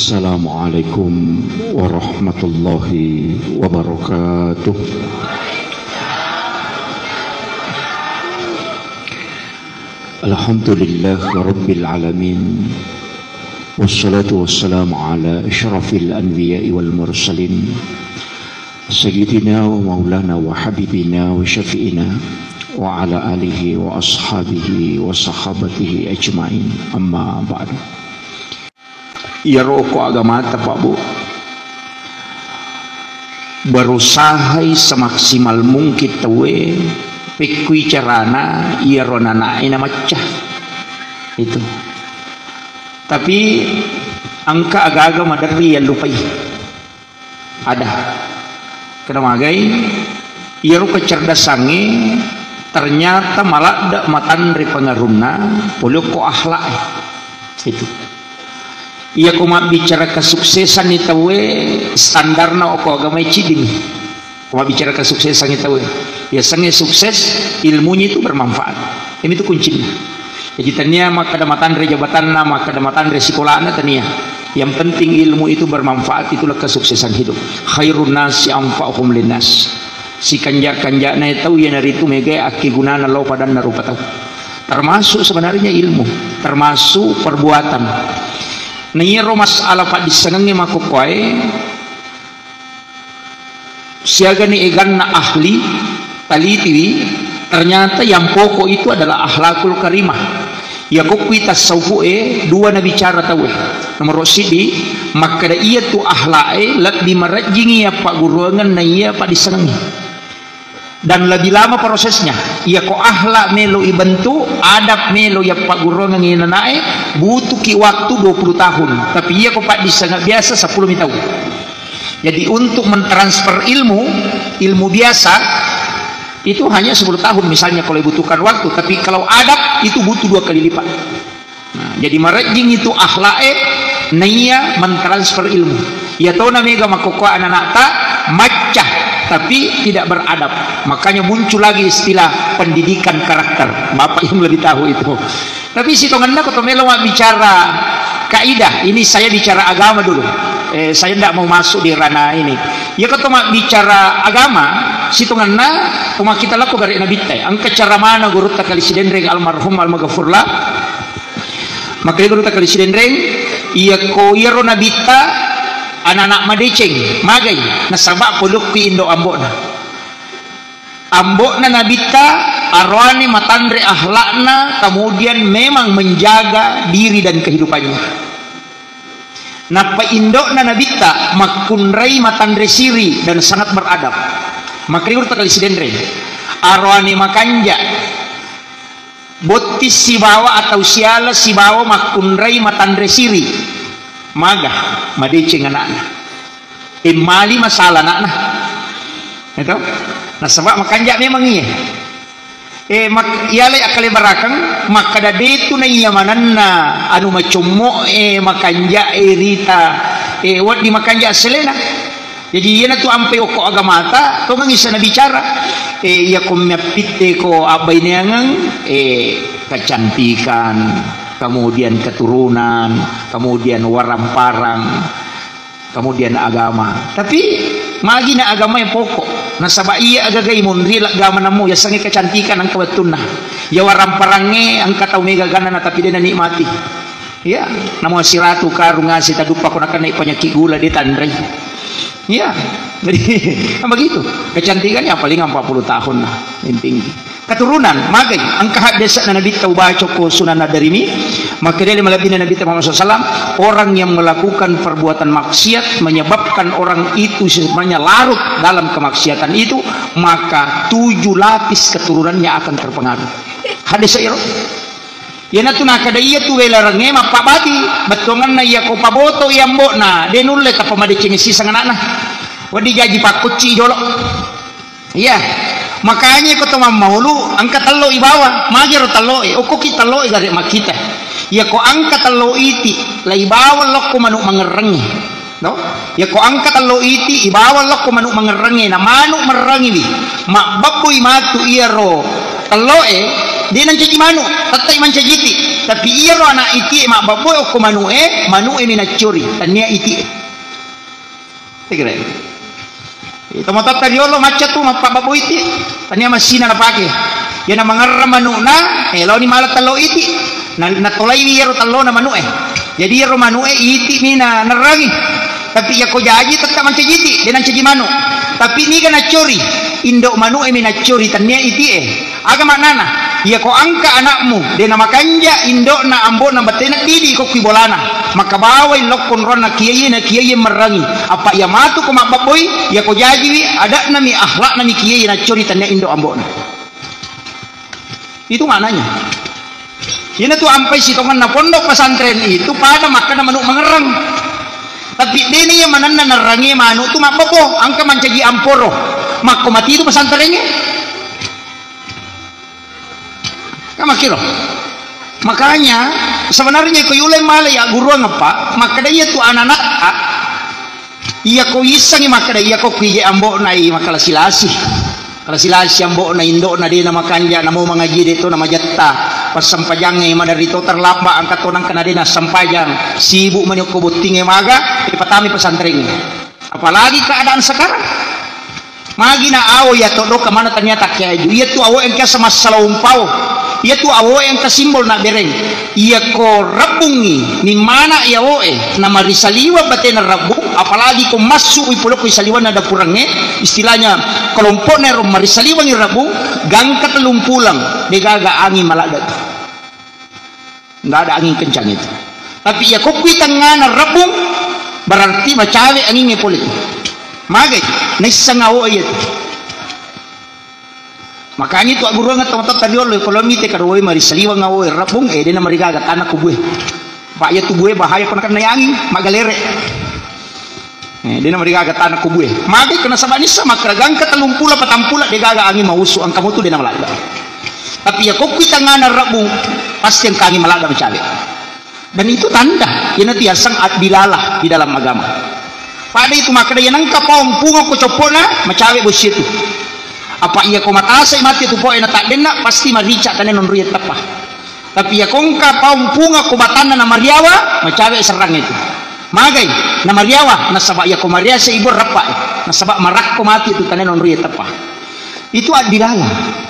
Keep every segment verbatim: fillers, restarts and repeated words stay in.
Assalamualaikum warahmatullahi wabarakatuh. Alhamdulillah rabbil alamin. Wassalatu wassalamu ala asyrafil anbiya'i wal mursalin. Sayyidina wa maulana wa habibina wa syafi'ina wa ala alihi wa ashabihi wa sahabatihi ajma'in. Amma ba'du. Iyaro ko agamata, Pak, Bu, berusahai semaksimal mungkin tauwe, pekkui carana iyaro anana'e namacca. Itu. Tapi engka aga-aga maderri yallupai. Ada. Kena magai, iyaro kecerdasangnge ternyata maladde matanre pengaruhna pole okko akhlak e. Itu. Iya ko mabbicara kesuksesan ni tauwe, standarna okko agama e cidini. Ko mabbicara kesuksesan ni tauwe, yasengnge sukses, ilmunya itu bermanfaat. Ini itu kuncinya. Jadi tania makkeda matanre jabatanna, makkeda matanre sikolana, tania. Yang penting ilmu itu bermanfaat, itulah kesuksesan hidup. Khairun nasi anfa'uhum linnas. Sikanja-kanjana tau iyanaritu mega akkegunana lao padanna rupa tau. Termasuk sebenarnya ilmu, termasuk perbuatan. Nah, iyaro masalah paddissengengnge makkokkoe, siagani eganna ahli, talitiwi, ternyata yang pokok itu adalah akhlakul karimah. Iya kokkui tasawufu e, dua nabicara tauwe. Nomoro siddi, makkeda iya tu akhlak e lebbi marejjingi iya pagguruangan na iya paddissengengngi. Dan lebih lama prosesnya. Iya ko akhlak melo ibentuk, adab melo iya pagguruangan inanae, butuhki waktu dua puluh tahun. Tapi iya ko paddissengeng biasa sepuluh mi taung. Jadi untuk mentransfer ilmu, ilmu biasa, itu hanya sepuluh tahun misalnya kalau dibutuhkan waktu. Tapi kalau adab, itu butuh dua kali lipat. Nah, jadi marejjing itu akhlak e, naiya mentransfer ilmu. Iya tona mega makkokkoe ananakta, macca, tapi tidak beradab. Makanya muncul lagi istilah pendidikan karakter. Bapak yang lebih tahu itu. Tapi sitongenna ko to melo mabbicara kaidah, ini saya bicara agama dulu. Eh, saya ndak mau masuk di ranah ini. Iya ko to mabbicara agama, sitongenna to makkita lako gare nabitta. Engka cara mana gurutta kali Sidenreng almarhum almaghfurlah. Makkedai gurutta kali Sidenreng, iya ko iyaro nabitta anana madeceng, magai, nasaba polokki indo ambo'na. Ambo'na nabitta aroane matanre akhlakna, kemudian memang menjaga diri dan kehidupannya. Nappa indo'na nabitta makkunrai matanre siri dan sangat beradab. Makkedai gurutta kali Sidenreng, aroane makanja, botting sibawa atau siala sibawa makkunrai matanre siri. Maga, madeceng anakna. Emmali masalah anakna. Itu. Nasaba makanja memang iye. Eh, mak-, iyalai akkalebarakeng, makkeda detu naiya manenna anu macommo e, makanja e rita, eh, wedding makanja selena. Jadi, iyanatu ampai okko agamata, tongengi sana bicara. Eh, iya ko meappitte ko abbaineangeng, eh, kecantikan, kemudian keturunan, kemudian waramparang, kemudian agama. Tapi, magina agama yang pokok. Nasaba iya agagai monri agama namu, yasengnge kecantikan engka wettunna. Ya waramparangnge engka tau mega ganna, tapi de nanikmati. Iya, namo siratu karung asi taduppa ko nakenai penyakit gula ditanrei. Iya, jadi begitu. Kecantikan ya paling empat puluh tahun lah, intinya. Keturunan, magai, engka haddese'na nabitta ubaca ko Sunan Ad-Darimi, makkedai malebbina Nabitta Muhammad sallallahu alaihi wasallam, orang yang melakukan perbuatan maksiat menyebabkan orang itu sebenarnya larut dalam kemaksiatan itu, maka tujuh lapis keturunannya akan terpengaruh. Haddese iro. Iyanatu nakkeda iyatu welarengnge mappabati, bettuangenna iya ko paboto i ambo'na, de nulle tappa madeceng siseng anakna. Wedding jaji pakkocci jolo. Iya. Makanya ko to mammaulu, engka tello i bawa, magero tello e, okkoki tello e gare makkita. Iya ko engka tello iti, lai bawa lokko manuk mangerrengnge. No? Yako engka tello iti, ibawa lokko manuk mangerrengnge, na manuk merrengiwi. Mabbebbui matu iyaro telloe, De' nancaji manu', tettai mancaji iti'. Tapi iyaro ana' iti'e mabbabboe okko manu'e, manu'e mi naccori, tannia iti'e. Tegere. Tomatoatta riolo macca tu mappabbabbo iti', tannia massina napake. Iyana mangerrang manu'na, eh, laoni mala tello iti'. Na, natolaiwi iyaro tellona manu'e. Jadi iyaro manu'e iti' mi na nerrangi. Tapi iyako jaji tetta mancaji iti', de' nancaji manu'. Tapi niga naccori, indo' manu'e mi naccori, tannia iti'e. Aga maknana? Iyako engka ana'mu, de' namakanja indo'na ambo'na batena, tidi ko kui bolana. Maka bawai lokko onronna kiaiye na kiaiye merrangi. Apa iya matu ko mabbabboi, iyako jajiwi, ada'na mi, akhlakna mi kiaiye naccori, tannia indo' ambo'na. Itu maknanya. Iyana tu ampai sitongenna pondok pesantren itu pada makkeda manu' mangerrang. Tapi de' ni iya manenna nerrangi manu' tu mabbabbo, engka mancaji amporo. Makko mati tu pesantrennya. Kan makkiro. Makanya sebenarnya ko yulai mala ya guruang apa, makkeda iya tu anak-anak, ah, iya ko issengi makkeda iya ko kuije ambo'na i makalasi-lasi. Kalasi-lasi ambo'na, indo'na de' namakanja, namo mangaji de' to namajetta. Passempajangnge maderri to terlambat engka to nangka na de' nassampajang. Sibuk mani okko bottingnge maga, ipatami pesantrengnge. Apalagi keadaan sekarang. Magi na awo iya to doka mana ternyata kiaju. Iya tu awo engka semasa laumpau. Iya tu awo engka simbol na bereng. Iya ko rebbungi, nimmana iya awo e, na marisaliwa batena rebbung, apalagi ko massu i pulokko saliwanna dapurengnge, istilahnya kelompokna ero marisaliwangi rebbung, gangka tellumpulang, degaga angin maladda tu. Nggak ada angin kencang itu. Tapi iya kokkui tengngana rebbung, berarti macawe angingnge pole. Magai, naisseng awo iya tu. Makanya itu agguruang tau-tau tadi oleh kalau mite kada woi mari saliwang awo rebbung, eh, dena marigaga tanah kubue. Pak ya tubue bahaya pernah kena angin, magalere. Eh, dena marigaga tanah kubue. Magai kena sabani sama keragang ke telung pula patang pula degaga angin mausu angka mutu dena malada. Tapi ya kokkui tengngana rebbung, pasti angka angin malada mencari. Dan itu tanda, iyanatu yaseng addilalah di dalam agama. Pada itu makkeda, iya nengka paung punga ko coppona, macawe bossi itu. Apa iya ko matasai mati tu poe na taddenna, pasti marica tane nonroi teppa. Tapi iya ko engka paung punga ko batanna na mariawa, macawe serrang itu. Magai, na mariawa, nasaba iya ko mariasa ibu reppa, nasaba marakko mati tu tane nonroi teppa. Itu addilalah.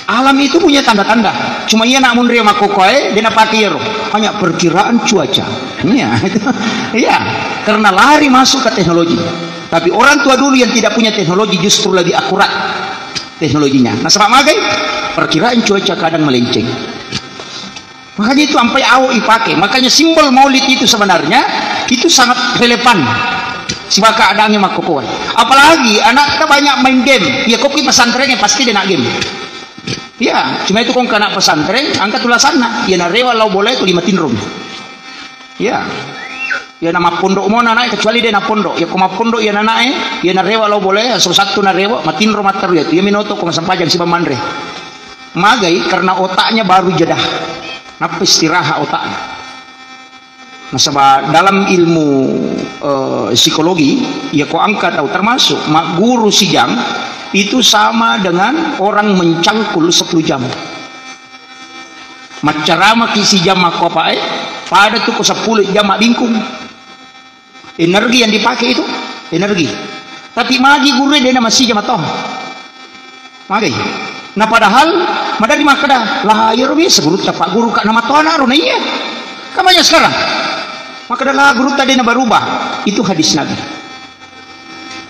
Alam itu punya tanda-tanda. Cuma iya nak munri makkokkoe, dena pake iyaro. Hanya perkiraan cuaca. Iya, itu. Iya, karena lari masuk ke teknologi. Tapi orang tua dulu yang tidak punya teknologi justru lebih akurat teknologinya. Nasaba magai, perkiraan cuaca kadang melenceng. Makanya itu ampai awo ipake. Makanya simbol maulid itu sebenarnya itu sangat relevan sibawa keadaannya makkokoe. Apalagi anaknya banyak main game. Ya kokkui pesantrennya pasti dena game. Ya, cuma itu kong anak pesantren, angka tulasanna. Ya narewa lao bola itu lima tinrong. Ya. Ya nama pondok mo anak, kecuali dena pondok. Ya ko mappondok ya anak, ya narewa lao bola, ya so satu narewa, matinro matteru ya. Ya minoto ko masampajang siba manre. Magai karena otaknya baru jeda. Nappa istirahat otaknya. Nasaba dalam ilmu, eh, psikologi, ya ko angka tau termasuk magguru sijang itu sama dengan orang mencangkul sepuluh jam. Maccaramaki sijam makkopae, pada tu ko sepuluh jam mabbingkung. Energi yang dipakai itu, energi. Tapi magi guru dena masija matoha. Magai. Nah padahal madari makkeda, lah iyaro biasa guru tapak guru kak nama toana ro naiya. Kan banyak sekarang. Makkeda lah guru tadi na berubah. Itu hadis Nabi.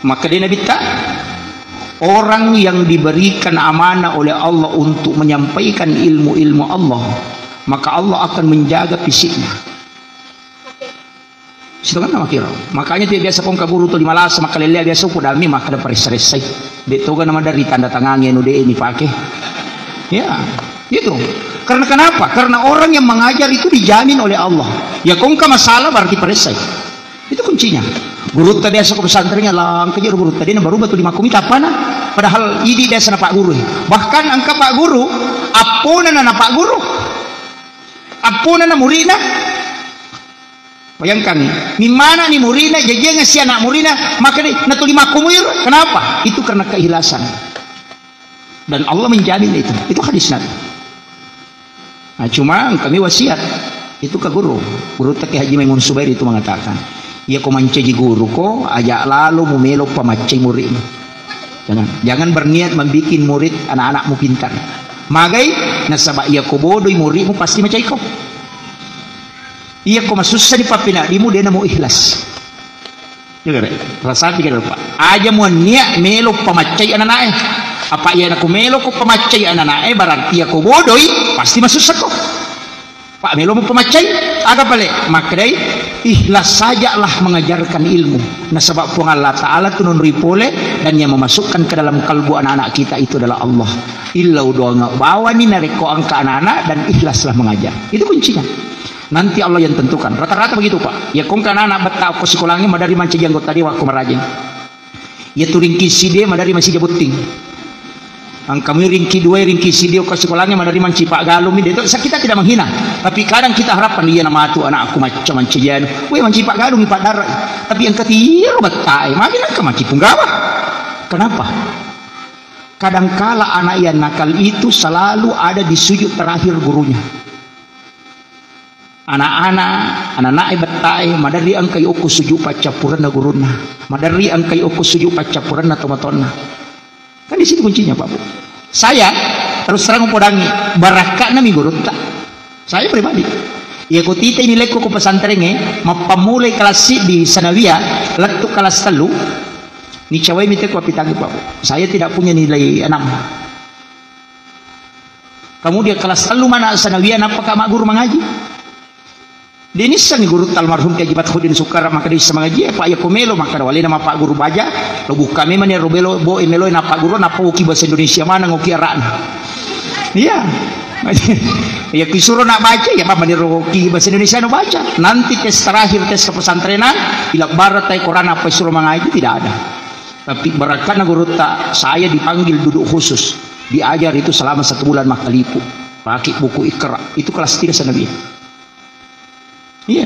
Makkeda Nabi ta, orang yang diberikan amanah oleh Allah untuk menyampaikan ilmu-ilmu Allah, maka Allah akan menjaga fisiknya. Sitongenna makkiro. Makanya tu biasa kong ka guru tu lima belas makkalellea biasa upu dami makkeda paressa-ressai. De toga nama dari tanda tangangi anu de ni pake. Ya, itu. Karena kenapa? Karena orang yang mengajar itu dijamin oleh Allah. Ya kongka masalah berarti paressai. Itu kuncinya. Gurutta biasa ko pesantrennya langka jero gurutta de na berubah tu di makkumi tapana. Padahal idi biasa na pak guru. Bahkan angka pak guru, appona na pak guru. Appona na murina. Bayangkan, mimmana ni murina, jajiang si anak murina, maka di, natuli makkumui, kenapa? Itu karena keikhlasan. Dan Allah menjamin itu. Itu hadis Nabi. Nah, cuma kami wasiat itu ke guru. Guru Teki Haji Maimun Subair itu mengatakan, iya ko mancaji guru ko, aja lalo mu melo pamaccai muridmu. Jangan, jangan berniat membuat murid anak-anakmu pintar. Magai, nasaba iya ko bodoi muridmu pasti macaiko. Iya ko masussa di papinadimu, dena mu ikhlas. Iya, Pak. Rasapi kada, Pak. Aja muannia melo pamaccai ananae. Apa iya nako melo ko pamaccai ananae, berarti iya ko bodoi, pasti masussa ko. Pak, melo mu pamaccai, aga pale? Makkedai, ikhlas sajalah mengajarkan ilmu. Nasaba Puang Allah Ta'ala tu nonroi pole dan yang memasukkan ke dalam kalbu anak-anak kita itu adalah Allah. Illau doang bawani narekko engka anak-anak dan ikhlaslah mengajar. Itu kuncinya. Nanti Allah yang tentukan. Rata-rata begitu, Pak. Ya, kongka anak-anak betta ko sikolangi madari mancaji anggota dewan ko marajing. Ya, turingki side madari masija botting. Angka mi ringki dua, ringki side ko sikolangi madari mancipa galung mi. Itu kita tidak menghina. Tapi kadang kita harapkan, iya namatu anakku macca mancaji anu. Weh, mancipa galung mi padara. Tapi yang ketiga betta, eh, magi nangka maci punggawa. Kenapa? Kadangkala anak yang nakal itu selalu ada di sujud terakhir gurunya. Anak-anak, anak-anak bettae, maderri engkai okko sujud paccappurenna gurunna, maderri engkai okko sujud paccappurenna tomatoanna. Kan di situ kuncinya, Pak Bu. Saya terus terang upodangi, barakka'na mi gurutta. Saya pribadi. Iya ko tita ini lekko ko pesantrengnge, mappammulai kelas di sanawiyah, lettu kelas tellu, ni cawai mi teko apitangi, Pak Bu. Saya tidak punya nilai enam. Kemudian kelas tellu mana sanawiyah, nappaka magguru mangaji. Dinissengi gurutta almarhum Kiai Haji Fathuddin Sukara, maka dissa mangaji, Pak, iya ko melo, maka walena mappagguru baja, lo buka memang ero belo, bo, e, melo, nappagguru, nappa oki bahasa Indonesia mana ngoki arana. Iya. Iya, kisuro nak baca, ya, Pak, manero ki bahasa Indonesia no baca. Nanti tes terakhir, tes kepesantrenan, ila barat tai Quran apa suruh mangaji, tidak ada. Tapi barakkana gurutta, saya dipanggil duduk khusus. Diajar itu selama satu bulan makkalipu. Pakai buku Iqra. Itu kelas tiga sanawiyah. Iya.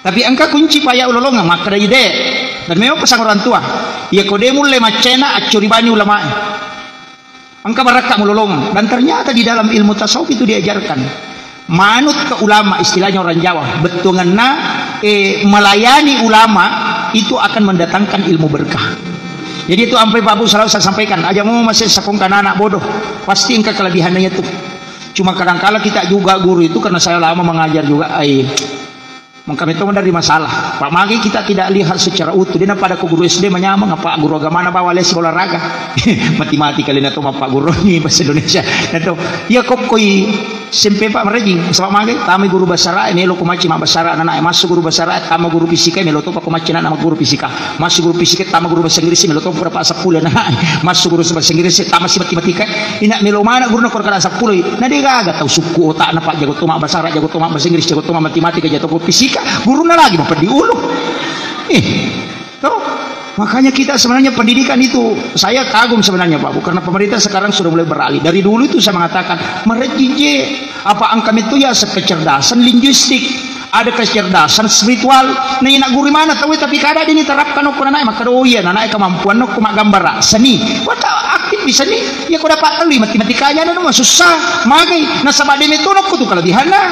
Tapi engka kunci paya ulolongang, makkeda ide. Dan memang pesan orang tua. Iya ko de mulle maccena, accuribani ulamae. Engka barakka mulolongang. Dan ternyata di dalam ilmu tasawuf itu diajarkan. Manut ke ulama, istilahnya orang Jawa, bettuangenna, eh, melayani ulama itu akan mendatangkan ilmu berkah. Jadi itu ampai Pak Bu selalu saya sampaikan, aja mau masih sakongkan anak bodoh, pasti engka kelebihannya itu. Cuma kadangkala kita juga guru itu, karena saya lama mengajar juga, ai, mengkami itu dari masalah. Pak, magi kita tidak lihat secara utuh. Dia pada ke guru S D menyamang, apa guru agamana bawa les olahraga. Mati-mati kalian atau apa guru ini bahasa Indonesia. Atau, ya, kok koi S M P Pak merajing. Sebab magi, tama guru bahasa Arab, melo ko maci ma bahasa Arab, anak masuk guru bahasa Arab, tama guru fisika, melo to Pak ko maci anak guru fisika. Masuk guru fisika, tama guru bahasa Inggris, melo to pura Pak sepuluh anak. Masuk guru bahasa Inggris, tama si matematika. Ina melo mana guru na korkala sepuluh. Na de gaga tau sukku otak na Pak jago to ma bahasa Arab, jago to ma bahasa Inggris, jago to ma matematika, jago to fisika. Guru na lagi mau pergi ulu. Eh, Toh, makanya kita sebenarnya pendidikan itu, saya kagum sebenarnya, Pak Bu, karena pemerintah sekarang sudah mulai beralih. Dari dulu itu saya mengatakan, merejing je, apa angka itu ya kecerdasan linguistik, ada kecerdasan spiritual. Nah, ina guru mana tahu, tapi kada ini terapkan okko anak, maka oh iya, anak kemampuan okko maggambara, seni. Wata aktif di seni, ya kau dapat telu matematikanya ada mah susah, magai. Nasaba de metodokku tu kelebihannya.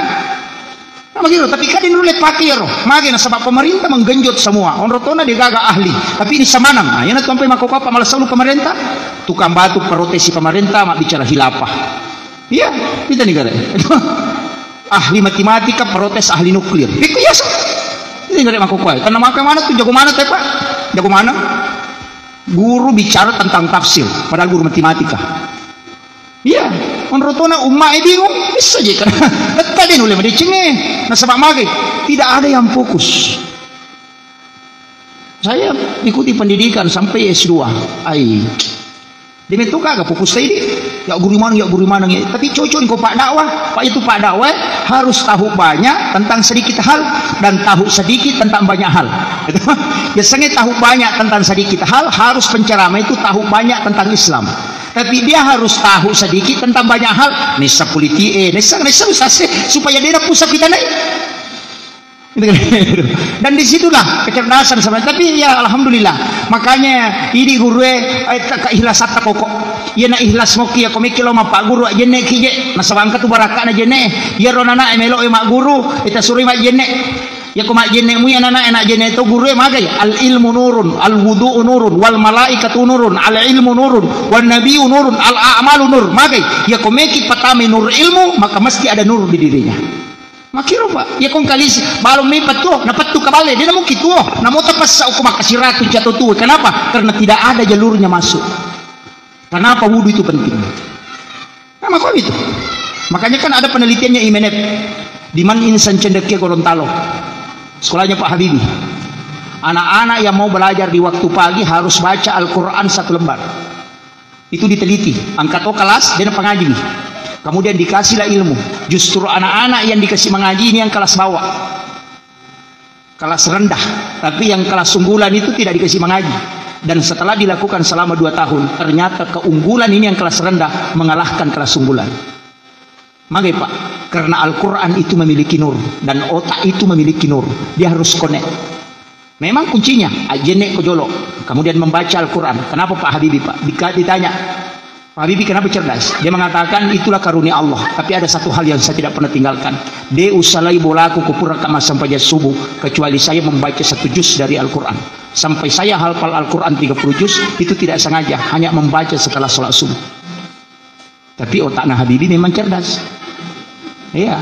Nah, begitu, tapi kada nulle pakai ero. Magi nasaba pemerintah menggenjot semua. Onrotona de gaga ahli. Tapi ini samanang. Nah, yana tu ampai makkokkoe apa malah selalu pemerintah. Tukang batu protes si pemerintah, mak bicara hilapah. Iya, kita nih kada. Ahli matematika protes ahli nuklir. Itu biasa. Ini kada makkokkoe. Karena maka mana tu jago mana teh, Pak? Jago mana? Guru bicara tentang tafsir, padahal guru matematika. Iya, onrotona umma e bingung, bisa je kan. Tadi nulle madeceng e. Nasaba mage, tidak ada yang fokus. Saya ikuti pendidikan sampai S dua. Ai. Demi itu kagak fokus tadi. Ya guru mana, ya guru mana, ya. Tapi cocok ko Pak Dakwah. Pak itu Pak Dakwah harus tahu banyak tentang sedikit hal dan tahu sedikit tentang banyak hal. Itu. Biasanya tahu banyak tentang sedikit hal, harus penceramah itu tahu banyak tentang Islam. Tapi dia harus tahu sedikit tentang banyak hal. Nessa politik, eh, nessa, nessa usah sih, supaya dia pusat kita naik. Dan disitulah kecerdasan sebenarnya. Tapi ya alhamdulillah. Makanya idi gurue, eh, ta-, keikhlasan ta pokok. Iya na ikhlas moki ya komeki lo mappaguru ajenne kije. Nasaba engka tu barakana jenne. Iya ro nana e melo e magguru, ita surui majjenne. Ya ko majjenne mu ya nana e na jenne to gurue magai. Al ilmu nurun, al wudu'u nurun, wal malaikatu nurun, al ilmu nurun, wan nabiyyu nurun, al a'malu nur. Magai. Ya komeki patami nur ilmu, maka mesti ada nur di dirinya. Makkiro, Pak. Iya kong kalisi, balong mi pettuo, na pettu kaballe, dia na mungkin tuo. Namo tapassa uku makkasiratu cato tuo. Kenapa? Karena tidak ada jalurnya masuk. Kenapa wudu itu penting? Nah, maka itu. Makanya kan ada penelitiannya I M N F. Di man insan cendekia Gorontalo. Sekolahnya Pak Habibie. Anak-anak yang mau belajar di waktu pagi harus baca Al-Quran satu lembar. Itu diteliti. Angkat, oh, kelas, dia pangaji. Kemudian dikasihlah ilmu. Justru anak-anak yang dikasih mengaji ini yang kelas bawah. Kelas rendah. Tapi yang kelas unggulan itu tidak dikasih mengaji. Dan setelah dilakukan selama dua tahun, ternyata keunggulan ini yang kelas rendah mengalahkan kelas unggulan. Magai, Pak? Karena Al-Quran itu memiliki nur dan otak itu memiliki nur. Dia harus connect. Memang kuncinya, ajenne ko jolo, kemudian membaca Al-Quran. Kenapa Pak Habibie, Pak? Dika-, ditanya, "Pak Habibie, kenapa cerdas?" Dia mengatakan, "Itulah karunia Allah. Tapi ada satu hal yang saya tidak pernah tinggalkan. De usalai bolaku kupura kamasampajang subuh, kecuali saya membaca satu juz dari Al-Quran. Sampai saya hafal Al-Quran tiga puluh juz, itu tidak sengaja, hanya membaca setelah sholat subuh." Tapi otaknya Habibie memang cerdas. Iya.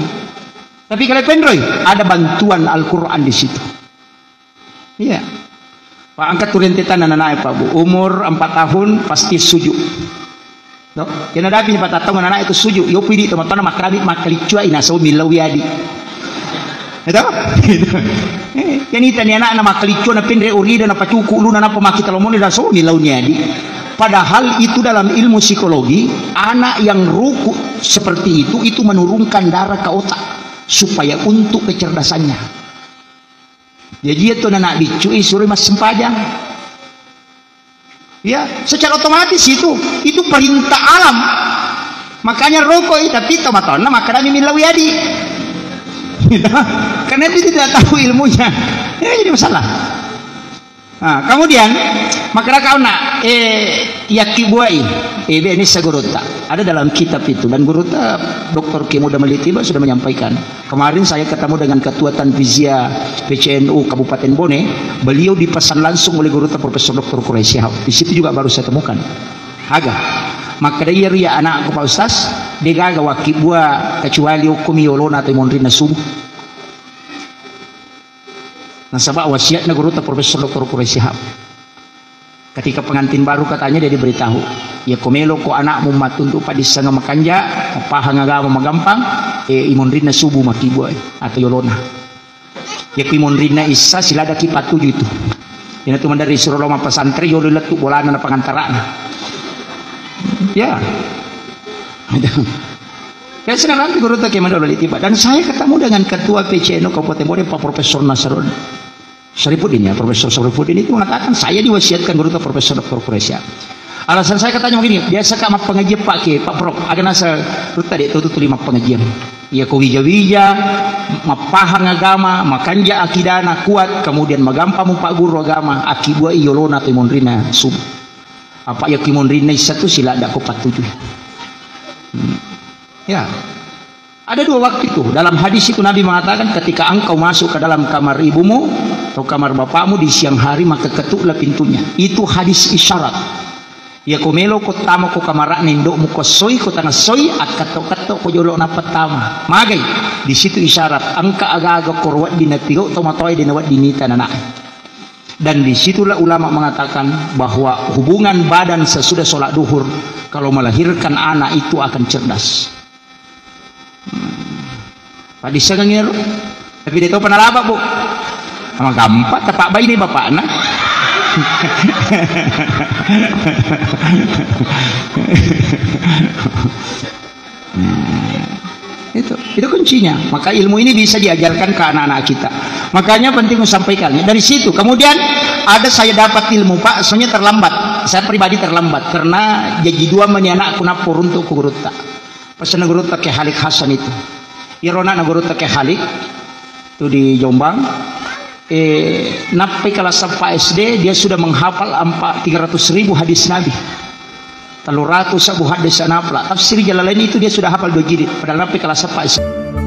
Tapi kalau Pendroy, ada bantuan Al-Quran di situ. Iya. Pak, angkat turun tetan anak-anak, Pak, Bu. Umur empat tahun pasti sujud. No? Kena dapi ni Pak, tatau anak-anak itu sujud. Yo pidi teman-teman makkarabi makkaliccua ina so millau yadi. Itu? Eh, yang ita ni anak na makkaliccua na pendre urida na pacuku lu na napa makita lomone da so millau ni adi. Padahal itu dalam ilmu psikologi, anak yang ruku seperti itu, itu menurunkan darah ke otak supaya untuk kecerdasannya. Jaji itu anak biccu i suruh massempajang. Ya, secara otomatis itu, itu perintah alam. Makanya rokok itu, tapi teman-teman makkadami millau yadi. Karena dia tidak tahu ilmunya. Ya, jadi masalah. Nah, kemudian, makkadaka anak, eh, yakki buai, eh, be, ini segurutta. Ada dalam kitab itu. Dan gurutta, Doktor Kiai Muda Malik Tiba sudah menyampaikan. Kemarin saya ketemu dengan Ketua Tanfizia P C N U Kabupaten Bone, beliau dipesan langsung oleh Gurutta Profesor Doktor Quraish Shihab. Di situ juga baru saya temukan. Aga. Makkeda iya ria anakku, Pak Ustaz, de gaga wakkibbua kecuali okkomi yolona atau monrinna subuh. Nasaba wasiatna Gurutta Profesor Doktor Quraish Shihab. Ketika pengantin baru katanya dia diberitahu, "Ya ko melo ko anakmu mattuntu paddissengeng makanja, mapahang agama magampang, eh, imonrinna subuh makkibua atau yolona. Ya ko imonrinna issa siladaki patuju itu. Ina tu mandari suro lo mapasantri yolo lettu bolana na pangantarana." Ya. Kayak sekarang di Gurutta Kiai Muda Malik Tiba. Dan saya ketemu dengan ketua P C N U Kabupaten Bone, Pak Profesor Nasrul. Sarifuddin ya, Profesor Sarifuddin itu mengatakan, "Saya diwasiatkan Gurutta Profesor Doktor Quraish Shihab." Alasan saya katanya begini, "Biasa kak mappengajian Pak Kiai, Pak Prof, aga nasa rutta de tutu tuli mappengajian. Iya ko wija-wija, mappahang agama, makanja akidana kuat, kemudian magampang mu Pak Guru agama, akibua iyolona atau monrina subuh. Apa iya ki monrina issa tu sila ada ko patuju." Hmm. Ya. Ada dua waktu itu. Dalam hadis itu Nabi mengatakan, "Ketika engkau masuk ke dalam kamar ibumu atau kamar bapakmu di siang hari, maka ketuklah pintunya." Itu hadis isyarat. Ya ko melo ko tama ko kamara'na indo'mu ko soi, ko tanga soi, akkato-kato ko jolo na pertama. Magai, di situ isyarat, engka aga-aga ko wedding na tigo to matoa de na wedding nita nana. Dan disitulah ulama mengatakan bahwa hubungan badan sesudah sholat duhur, kalau melahirkan anak itu akan cerdas. Padissengengngi ero. Tapi de topa nalaba, Bu. Magampang, tapabbaini bapakna. Itu, itu kuncinya. Maka ilmu ini bisa diajarkan ke anak-anak kita. Makanya penting saya sampaikan. Dari situ, kemudian ada saya dapat ilmu, Pak, soalnya terlambat. Saya pribadi terlambat karena jaji dua mani anakku nappo runtuk ku gurutta. Pesan gurutta ke Halik Hasan itu. Iro na gurutta ke Halik. di Jombang, eh, nappai kelas empat S D, dia sudah menghafal empat, tiga ratus ribu hadis Nabi. Tellu ratus abu hadis napala. Tafsir Jalalain itu dia sudah hafal dua jilid, padahal nappai kelas empat S D.